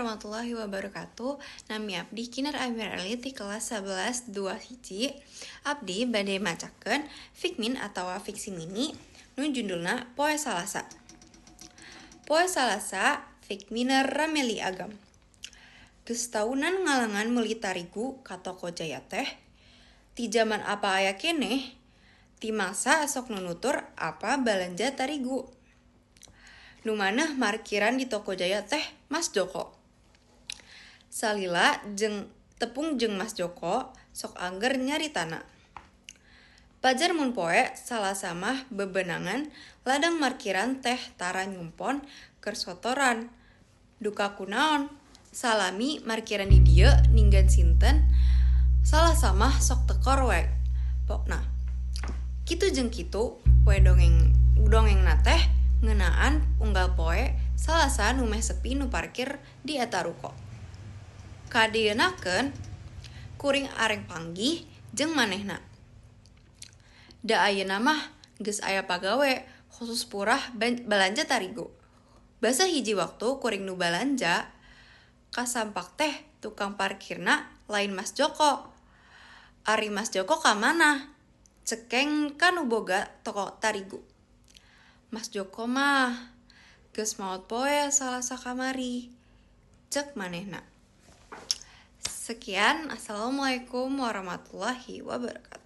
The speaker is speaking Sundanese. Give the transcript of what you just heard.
Warahmatullahi wabarakatuh. Nami abdi Kinar Amir Ali ti kelas 11 2 hiji. Abdi bade macakeun fikmin atawa fiksi mini nu judulna Poe Salasa. Poe Salasa Fikminer Rameli Agam. Geus taunan ngalangan meuli tarigu ka toko Jaya teh. Ti jaman apa aya keneh? Ti masa sok nunutur apa balanja tarigu. Nu maneh markiran di toko Jaya teh Mas Joko. Salila jeung tepung jeung Mas Joko sok angger nyaritana. Pajar mun poe Salasa mah bebenangan ladang markiran teh tara nyumpon keur sotoran. Duka kunaon? Salami markiran di dieu ninggan sinten? Salasa mah sok tekor we. Pokna kitu jeung kitu we dongengna teh ngeunaan unggal poe Salasa nu meh sepi nu parkir di eta ruko. Kadieunakeun kuring areng panggih jeung manehna. Da ayeuna mah geus aya pagawe khusus purah balanja tarigu. Basa hiji waktu kuring nu balanja kasampak teh tukang parkirna lain Mas Joko. Ari Mas Joko ka mana? Cekeng ka nu boga toko tarigu. Mas Joko mah geus maot poe Salasa kamari. Cek manehna. Sekian, assalamualaikum warahmatullahi wabarakatuh.